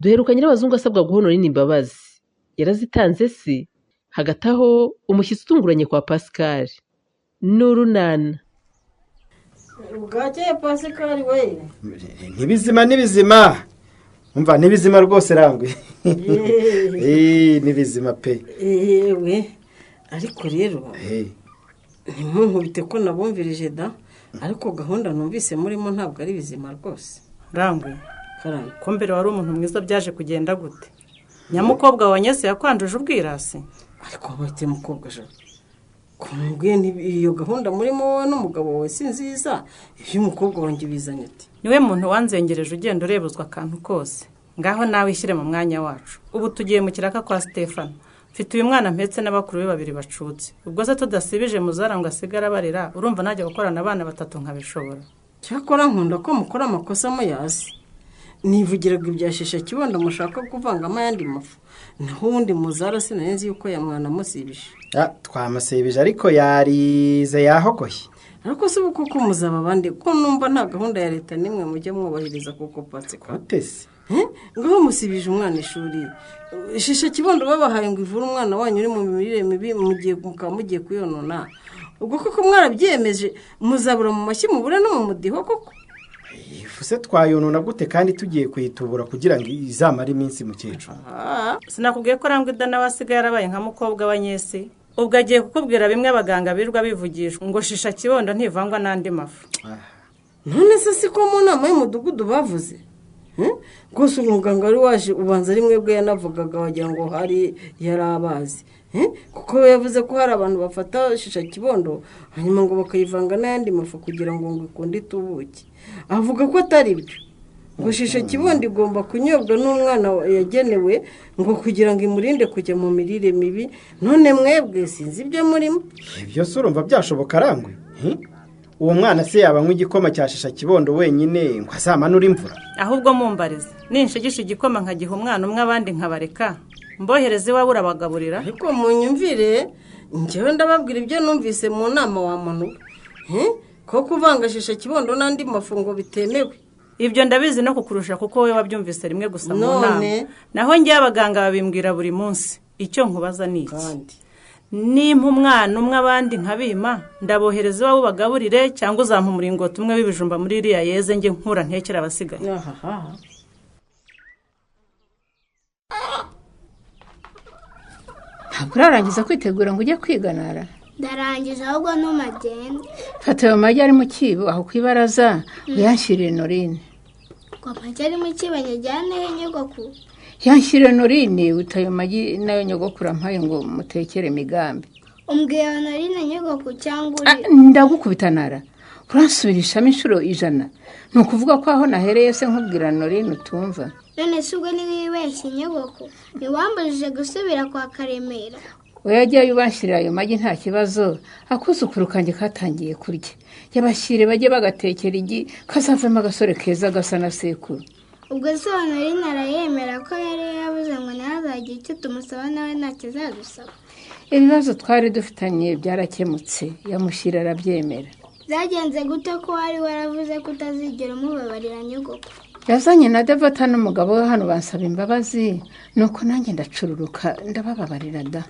Duheruka Nyirabazungu asabwa guha Honorine imbabazi. Yarazitanze se? Hagati aho umushyitsi utunguranye kwa Pascal. N'urunana. Bwakeye Pascal we. Ntibizima nibizima. Umva nibizima rwose Rangwe. Nibizima pe. Yewe ariko rero ntimunkubite ko nabumvirije da, ariko gahunda numvise murimo ntabwo ari bizima rwose. Rangwe, ko mbere wari umuntu mwiza byaje kugenda gute? Nyamukobwa wa Nyese yakwanduje ubwirasi. Ariko bate mukobwa je. Kumbwiye iyo gahunda murimo wowe n'umugabo wawe si nziza, ibyo umukobwa wanjye bizanye ati. Niwe muntu wanzengereje ugenda urebuzwa akantu kose. Ngaho nawe ishyire mu mwanya wacu. Ubu tugiye mu kiraka kwa Stefano. Mfite uyu mwana mpetse n'abakuru be babiri bacutse. Ubwo se tudasibije muzara ngo asigara barira, urumva najya gukorana abana batatu nkabishobora. Cyakora nkunda ko mukora amakosa muyazi. Nivugiraga ibya Shisha Kibondo mushaka kuvangamo ayandi mafu. Naho ubundi muzara sinenzi yuko yamwana musibije. Twamusibije ariko yarize yahogoye. Ariko se ubu kuko muzaba abandi ko numva nta gahunda ya leta nimwe mujye mwubahiriza kuko Pascal. Otese. Ngaho musibije umwana ishuri. Shisha Kibondo babahaye ngo ivure umwana wanyu uri mu mirire mibi mugiye mukaba mugiye kuyonona. Ubwo koko mwarabyemeje muzabura mu mashyi mubure no mu mudiho koko. Ifuse twayonona gute kandi tugiye kuyitubura kugira ngo izamare iminsi mukecuru. Sinakubwiye ko Rangwe da nawe asigaye yarabaye nka mukobwa wa Nyesi. Ubwo agiye kukubwira bimwe abaganga birirwa bivugishwa ngo Shisha Kibondo ntivangwa n'andi mafu. None se siko mu nama y'umudugudu bavuze? Rwose umuganga wari waje ubanza ari mwebwe yanavugaga wagira ngo hari yarabazi. Kuko we yavuze ko hari abantu bafata Shisha Kibondo hanyuma ngo bakayivanga n'ayandi mafu kugira ngo ikunde itubuke. Avuga ko atari byo. Ngo Shisha Kibondo igomba kunyobwa n'umwana yagenewe ngo kugira ngo imurinde kujya mu mirire mibi. None mwebwe sinzi ibyo murimo. Ibyo se urumva byashoboka Rangwe? Uwo mwana se yaba nk'igikoma cya Shisha Kibondo wenyine ngo azamanura imvura? Ahubwo mumbarize, ninshigisha igikoma nkagiha umwana umwe abandi nkabareka, mbohereze iwawe urabagaburira? Ariko munyumvire, njyewe ndababwira ibyo numvise mu nama wa muntu. Ko kuvanga Shisha Kibondo n'andi mafungo bitemewe. Ibyo ndabizi no kukurusha kuko wowe wabyumvise rimwe gusa mu nama. Naho njye abaganga babimbwira buri munsi. Icyo nkubaza ni iki? Nimpa umwana umwe abandi nkabima, ndabohereza iwawe ubagaburire cyangwa uzampa umuringoti umwe w'ibijumba muri iriya yeze njye nkura ntekera abasigaye. Ntabwo urarangiza kwitegura ngo ujye kwiganara? Ndarangije ahubwo ntumagende. Fata ayo magi ari mu kibo aho ku ibaraza uyanshyirire Norine. Ngo amagi ari mu kibo nyajyane he nyogokuru? Yanshyirire Norine utayo magi nayo nyogokuru ampaye ngo mutekere imigambi. Umbwiye Honorine nyogokuru cyangwa uri? Ndagukubita Nara. Uransubirishamo inshuro 100. Ni ukuvuga ko aho nahereye se nkubwira Norine utumva. None se ubwo ntiwibeshye nyogokuru? Ntiwambujije gusubira kwa Karemera? Oya ubanshyirira ayo magi nta kibazo. Akuzukuru kanjye katangiye kurya. Yabashyire bajye bagatekera igi kazavemo agasore keza gasa na sekuru. Ubwo se Honorine arayemera ko yari yabuze ngo ntazagire icyo tumusaba nawe ntacyo azadusaba? Ibibazo twari dufitanye byarakemutse, yamushyira arabyemera. Byagenze gute ko wari waravuze ko utazigera umubabarira nyogokuru? Yazanye na Devota n'umugabo we hano bansaba imbabazi, nuko nanjye ndacururuka ndabababarira da.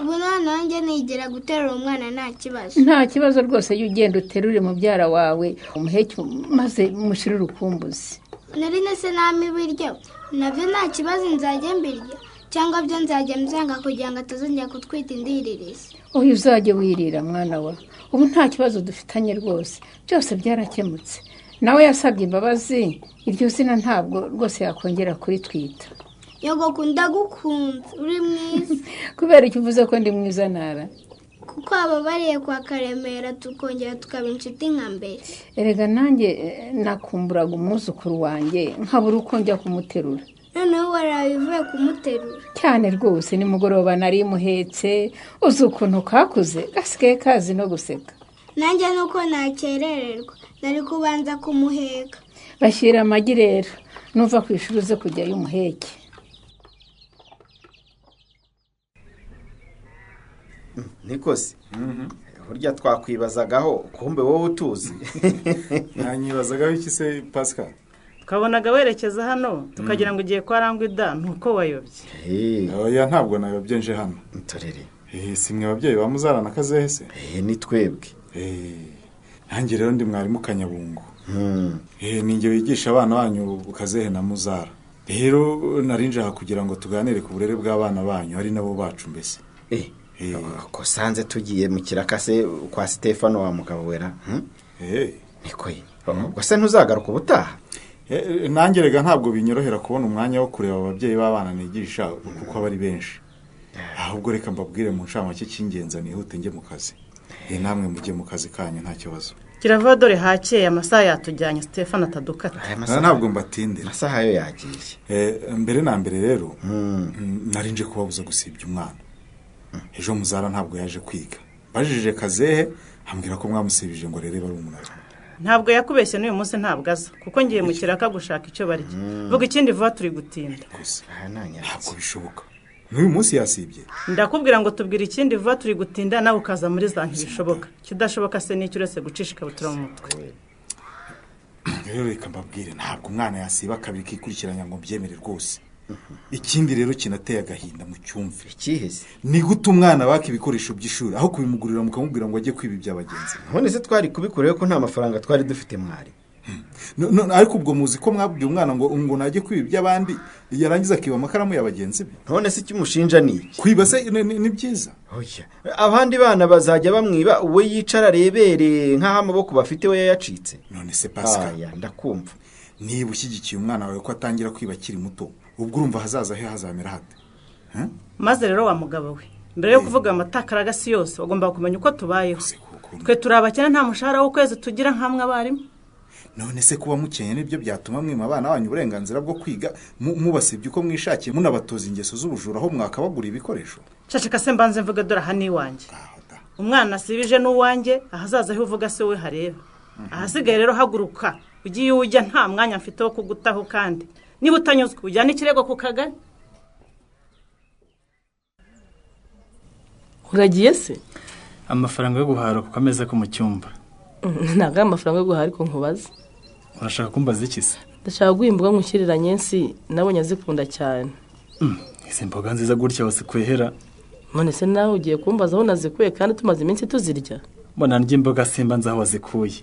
Ubu nanjye nigera guterura umwana nta kibazo. Nta kibazo rwose, iyo ugenda uterure mubyara wawe umuheke maze mushyire urukumbuzi. Norine se nami ibiryo nabyo nta kibazo nzajya mbirya cyangwa byo nzajya mbyanga kugira ngo atazongera kutwita indiririzi? Oya uzajye wirira mwana wa, ubu nta kibazo dufitanye rwose, byose byarakemutse. Nawe yasabye imbabazi, iryo zina ntabwo rwose yakongera kuritwita. Nyogokuru ndagukunze, uri mwiza. Kubera icyo uvuze ko ndi mwiza Nara? Kuko ababariye kwa Karemera tukongera tukaba inshuti nka mbere. Erega nanjye nakumburaga umwuzukuru wanjye nkabura uko njya kumuterura. Noneho warabivuye kumuterura? Cyane rwose, nimugoroba nari muhetse, uzi ukuntu kakuze gasigaye kazi no guseka. Nanjye nuko nakerererwa nari kubanza kumuheka. Bashyira amagi rero nuva ku ishuri uze kujyayo umuheke. Nikosi burya twakwibazagaho kumbe wowe utuzi. Nanyibazagaho iki se Pascal? Twabonaga werekeza hano tukagira ngo ugiye kwa Rangwida nuko wayobye. Oya ntabwo nayobye nje hano. Ntorere. Si mwe ababyeyi ba Muzara na Kazehe se? Ni twebwe. Nanjye rero ndi mwarimu Kanyabungo. Ninjye wigisha abana banyu Kazehe na Muzara. Rero narinje aha kugira ngo tuganire ku burere bw'abana banyu ari nabo bacu mbese. Ko sanze tugiye mu kirakase kwa Stefano wa mugabo wera. Niko ye. Ubwo se ntuzagaruka ubutaha? Nanjye rega ntabwo binyorohera kubona umwanya wo kureba ababyeyi b'abana nigisha kuko abari benshi. Ahubwo reka mbabwire mu ncamake cy'ingenza nihute njye mu kazi. Namwe mujye mu kazi kanyu nta kibazo. Kirava dore hakeye amasaha yatujyanye Stefano atadukata. Ntabwo mbatindira. Amasaha yo yagiye. Mbere na mbere rero narinje kubabuza gusibya umwana. Ejo Muzara ntabwo yaje kwiga. Bajije Kazehe ambwira ko mwamusibije ngo rere bari umunara. Ntabwo yakubeshye n'uyu munsi ntabwo aza kuko ngiye mu kiraka gushaka icyo barya. Vuga ikindi vuba turi gutinda. Ntabwo bishoboka. N'uyu munsi yasibye. Ndakubwira ngo tubwire ikindi vuba turi gutinda nawe ukaza muri za ntibishoboka. Kidashoboka se n'icyo uretse gucisha ikabutura mu mutwe. Rero reka mbabwire ntabwo umwana yasiba kabiri kikurikiranya ngo mbyemere rwose. Ikindi rero kinateye agahinda mu cyumve. Ikihese? Ni gute umwana baka ibikoresho by'ishuri aho kubimugurira mukamubwira ngo ajye kwiba ibya bagenzi. None se twari kubikureyo ko nta mafaranga twari dufite mwari. No ariko ubwo muzi ko mwabwiye umwana ngo najye kwiba iby'abandi yarangiza akiba amakaramu ya bagenzi be. None se ikimushinja ni iki? Kwiba se ni byiza. Oya, abandi bana bazajya bamwiba uwe yicara arebere nk'aho amaboko bafite we yayacitse. None se Pascal, ndakumva. Niba ushyigikiye umwana wawe ko atangira kwiba akiri muto, ubwo urumva hazaza he hazamera hate? Maze rero wa mugabo we, mbere yo kuvuga amatakaragasi yose wagomba kumenya uko tubayeho. Twe turi abakene nta mushahara w'ukwezi tugira nkamwe abarimu. None se kuba mukenye nibyo byatuma mwima abana banyu uburenganzira bwo kwiga mubasibye uko mwishakiye munabatoza ingeso z'ubujura aho mwakabagura ibikoresho? Ceceka se mbanze mvuge dore aha ni iwanjye. Umwana asibije n'uwanjye ahazaza he uvuga se we hareba. Ahasigaye rero haguruka ugiye ujya nta mwanya mfite wo kugutaho kandi niba utanyuzwe ujyana ikirego ku kagari. Uragiye se? Amafaranga yo guhara ku kameza ko mu cyumba. Ntabwo ari amafaranga yo guhara ariko nkubaza. Urashaka kumbaza iki se? Ndashaka guha imboga nkushyirira Nyensi nabonye azikunda cyane. Izi mboga nziza gutya wazikuye? None se nawe ugiye kumbaza aho nazikuye kandi tumaze iminsi tuzirya? Mbona ndya imboga simba nzi aho wazikuye.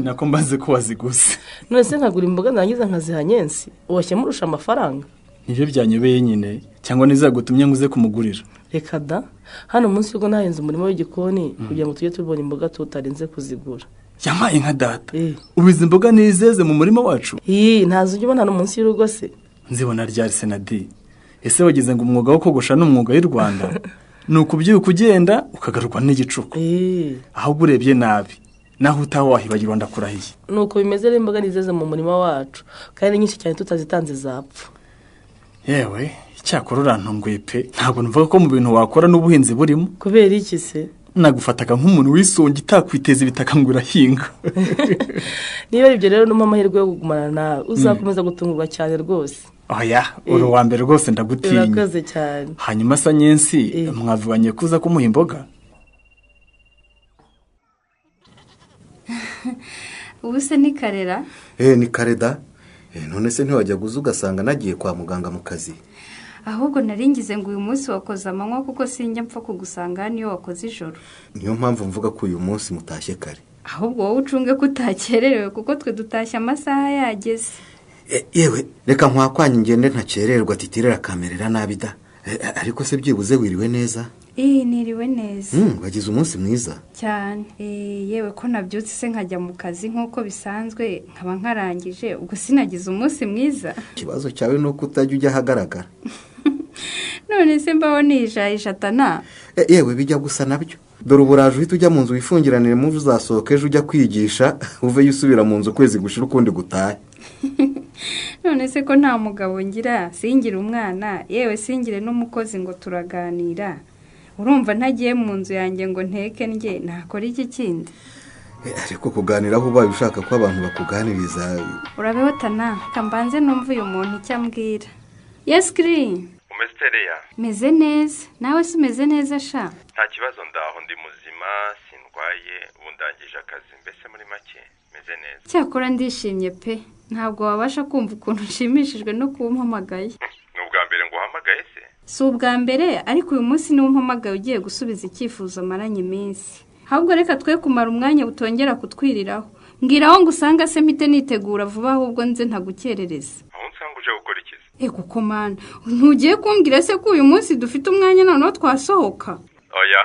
Nako mbaze ko waziguze. None se nkagura imboga narangiza nkaziha Nyensi uwashye murusha amafaranga? Nibyo byanyobeye nyine cyangwa nizagutumye nguze kumugurira. Reka da, hano munsi y'uko nahenze umurimo w'igikoni kugira ngo tujye tubona imboga tutarinze kuzigura. Yampaye nka data. Ubizi imboga nizeze mu murima wacu? Ntazo ujya ubona hano munsi y'urugo se? Nzibona ryari Senadi. Ese wagize ngo umwuga wo kogosha n'umwuga y'u Rwanda? Ni ukubyuka ugenda ukagarurwa n'igicuku. Ahubwo urebye nabi naho utaho wahibagirwa ndakurahiye. Nuko bimeze rero imboga nizeze mu murima wacu kandi nyinshi cyane tutazitanze zapfa. Yewe icyakora urantunguye pe, ntabwo numvaga ko mu bintu wakora n'ubuhinzi burimo. Kubera iki se? Nagufataga nk'umuntu wisonga itakwiteza ibitaka ngo urahinga. Niba ari ibyo rero numpa amahirwe yo kugumana nawe uzakomeza gutungurwa cyane rwose. Oya, uri uwa mbere rwose ndagutinya. Urakoze cyane. Hanyuma sa Nyensi mwavuganye kuza kumuha imboga? Ubu se ni Karera? Ni Kareda. None se ntiwajya guza ugasanga nagiye kwa muganga mu kazi? Ahubwo naringize ngo uyu munsi wakoze amanywa kuko sinjya mpfa kugusanga niyo wakoze ijoro. Niyo mpamvu mvuga ko uyu munsi mutashye kare. Ahubwo wowe ucunge ko utakererewe kuko twe dutashye amasaha yageze. Yewe reka nkwakwanye ngende ntakererwa titirera kamerera nabi da. Ariko se byibuze wiriwe neza? Niriwe neza. Wagize umunsi mwiza cyane. Yewe ko nabyutse se nkajya mu kazi nk'uko bisanzwe nkaba nkarangije ubwo sinagize umunsi mwiza. Ikibazo cyawe ni uko utajya ujya ahagaragara. None se mbaho nijayisha tana. Yewe bijya gusa nabyo. Dore uburaje uhita ujya mu nzu wifungiranire mu uzasohoka ejo ujya kwigisha uveyo usubira mu nzu ukwezi gushira ukundi gutahe. None se ko nta mugabo ngira, singire umwana, yewe singire n'umukozi ngo turaganira. Urumva ntagiye mu nzu yanjye ngo nteke ndye nakora iki kindi? Ariko kuganiraho ubaye ushaka ko abantu bakuganiriza. Urabeho tana, kambanze numva uyu muntu icyo ambwira. Yes Green. Umeze tereya? Meze neza. Nawe se umeze neza sha? Nta kibazo ndaho ndi muzima. muzima, sindwaye, ubu ndangije akazi, mbese muri make meze neza. Cyakora ndishimye pe, ntabwo wabasha kumva ukuntu nshimishijwe no kuba umpamagaye. Ni ubwa mbere nguhamagaye se? Si ubwa mbere, ariko uyu munsi niwo umpamagaye ugiye gusubiza icyifuzo maranye iminsi. Ahubwo reka twe kumara umwanya butongera kutwiriraho. Mbwira aho ngusanga se mpite nitegura vuba, ahubwo nze ntagukerereza. Aho nsanga uje gukora iki? Ego komana, ntugiye kumbwira se ko uyu munsi dufite umwanya noneho twasohoka? Oya,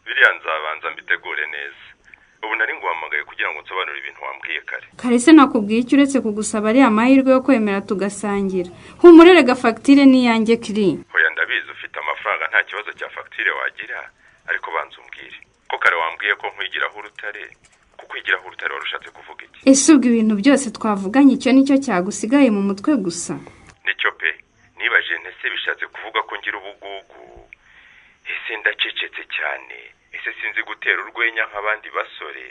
biriya nzabanza mbitegure neza. Ubu nari nguhamagaye kugira ngo nsobanure ibintu wambwiye kare. Kare se nakubwiye icyo uretse kugusaba ari amahirwe yo kwemera tugasangira. Humurere ga fagitire n'iyanjye kiri. Oya, ndabizi ufite amafaranga, nta kibazo cya fagitire wagira, ariko banza umbwire. Ko kare wambwiye ko nkwigiraho urutare, kukwigiraho urutare wari ushatse kuvuga iki? Ese ubwo ibintu byose twavuganye icyo nicyo cyagusigaye mu mutwe gusa? Nicyo pe, nibaje ntese bishatse kuvuga ko ngira ubugugu. Ese ndacecetse cyane, ese sinzi gutera urwenya nk'abandi basore.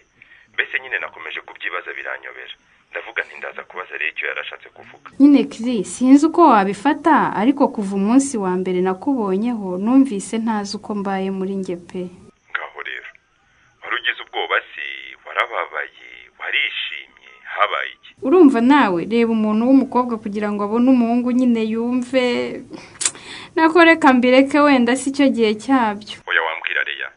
Mbese nyine nakomeje kubyibaza biranyobera. Ndavuga nti ndaza kubaza rero icyo yarashatse kuvuga. Nyine kiri, sinzi uko wabifata, ariko kuva umunsi wa mbere nakubonyeho numvise ntazi uko mbaye muri njye pe. Ngaho rero, wari ugize ubwoba se, warababaye, warishimye, habaye iki? Urumva nawe, reba umuntu w'umukobwa kugira ngo abone umuhungu nyine yumve. Nako reka mbireke wenda si cyo gihe cyabyo. Oya wambwira Leya,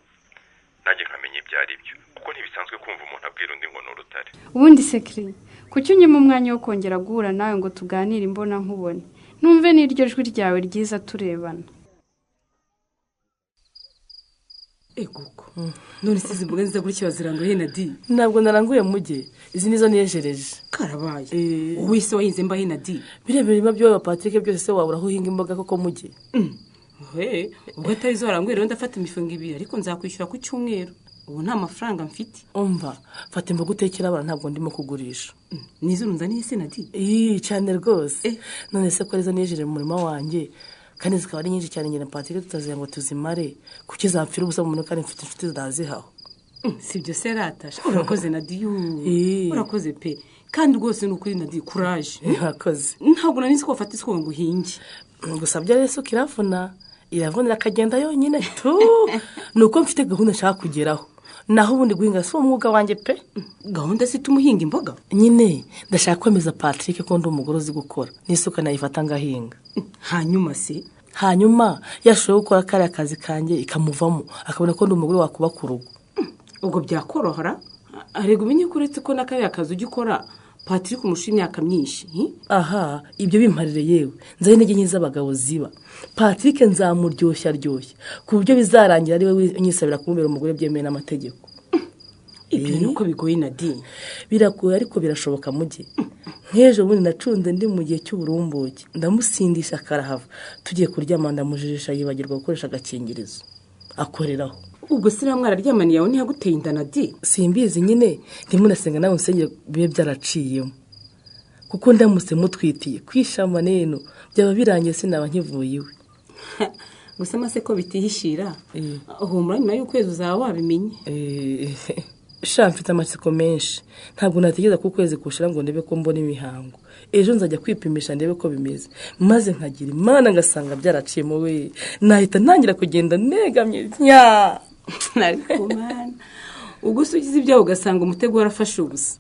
nanjye nkamenya ibyo ari byo, kuko ntibisanzwe kumva umuntu abwira undi ngo ni urutare. Ubundi se kiri, kuki unyima umwanya wo kongera guhura nawe ngo tuganire imbona nkubone? Numve n'iryo jwi ryawe ryiza turebana. Eguko. None se izi mboga nziza gutya waziranguye Nadi? Ntabwo naranguye mujye, izi nizo niyejereje. Karabaye. Wowe se wahinze mbahe Nadi? Biriya birima by'uwa Patrick byose se wabura aho uhinga imboga koko mujye? He, ubwo atari zo waranguye rero ndafata imifungo ibiri, ariko nzakwishyura ku cyumweru. Ubu nta mafaranga mfite. Umva, fata imboga utekera abana, ntabwo ndimo kugurisha. Nizo nzaniye se Nadi? Cyane rwose. None se ko arizo niyejereje mu murima wanjye, kandi zikaba ari nyinshi cyane, nyina Patrick tutaziye ngo tuzimare, kuki zapfira ubusa mu murima kandi mfite inshuti zitazihaho. Si byo se ratasha. Urakoze Nadi. Urakoze pe. Kandi rwose ni ukuri Nadi, courage. Urakoze. Ntabwo nari nzi ko wafata isuka ngo uhinge. Gusa byo rero isuka iravuna. Iravunira akagenda yonyine tu. Nuko mfite gahunda nshaka kugeraho. Naho ubundi guhinga si umwuga wanjye pe. Gahunda se tumuhinga imboga? Nyine ndashaka kwemeza Patrick ko ndi umugore uzi gukora. N'isuka nayifata ngahinga. Hanyuma se? Hanyuma yashoboye gukora kariya kazi kanjye ikamuvamo, akabona ko ndi umugore wakubaka urugo. Ubwo byakorohora? Arega umenye ko uretse ko na kariya kazi ujya ukora Patrick umusha imyaka myinshi. Aha, ibyo bimparire yewe. Nzaye intege nke z'abagabo ziba. Patrick nzamuryoshya ryoshya ku buryo bizarangira ari we unyisabira kumubera umugore byemewe n'amategeko. Ibyo nuko bigoye Nadi. Biragoye ariko birashoboka mujye. Nk'ejo bundi nacunze ndi mu gihe cy'uburumbuke, ndamusindisha karahava. Tugiye kuryama ndamujijisha yibagirwa gukoresha agakingirizo. Akoreraho. Ubwo se uriya mwararyamaniye yawe ntiyaguteye inda Nadi? Simbizi nyine, ndimo nasenga nawe nsengere bibe byaraciyemo. Kuko ndamutse mutwitiye kwishama neno byaba birangiye sinaba nkivuye iwe. Gusa mase ko bitihishira. Humura nyuma y'ukwezi uzaba wabimenye. Sha mfite amatsiko menshi. Ntabwo nategereza ko ukwezi kushira ngo ndebe ko mbona imihango. Ejo nzajya kwipimisha ndebe ko bimeze. Maze nkagira Imana ngasanga byaraciyemo we. Nahita ntangira kugenda negamye. Nya. Ariko mana, ubwo se ugize ibyago ugasanga umutego warafashe ubusa.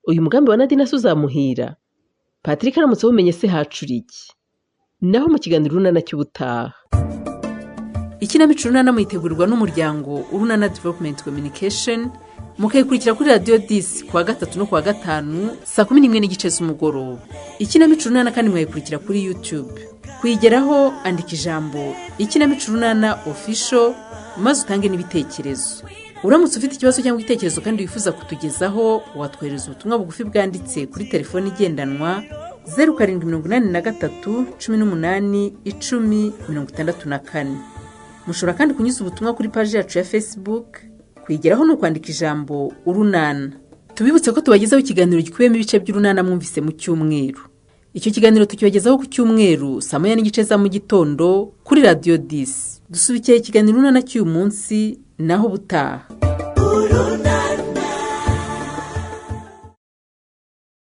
Uyu mugambi wa Nadine se uzamuhira? Patrick aramutse awumenye se hacura iki? Naho mu kiganiro Urunana cy'ubutaha. Ikinamico Urunana muyitegurirwa n'umuryango Urunana Development Communication, mukayikurikira kuri Radio 10 kuwa gatatu no kuwa gatanu saa 11:30 z'umugoroba. Ikinamico Urunana kandi mwayikurikira kuri YouTube. Kuyigeraho andika ijambo Ikinamico Urunana Official maze utange n'ibitekerezo. Uramutse ufite ikibazo cyangwa igitekerezo kandi wifuza kutugezaho, watwohereza ubutumwa bugufi bwanditse kuri telefoni igendanwa 0783 18 10 64. Mushobora kandi kunyuza ubutumwa kuri paji yacu ya Facebook. Kuyigeraho ni ukwandika ijambo Urunana. Tubibutse ko tubagezaho ikiganiro gikubiyemo ibice by'Urunana mwumvise mu cyumweru. Icyo kiganiro tukibagezaho ku cyumweru saa 1:30 za mu gitondo kuri Radio 10. Dusubikiye ikiganiro Urunana cy'uyu munsi, naho ubutaha.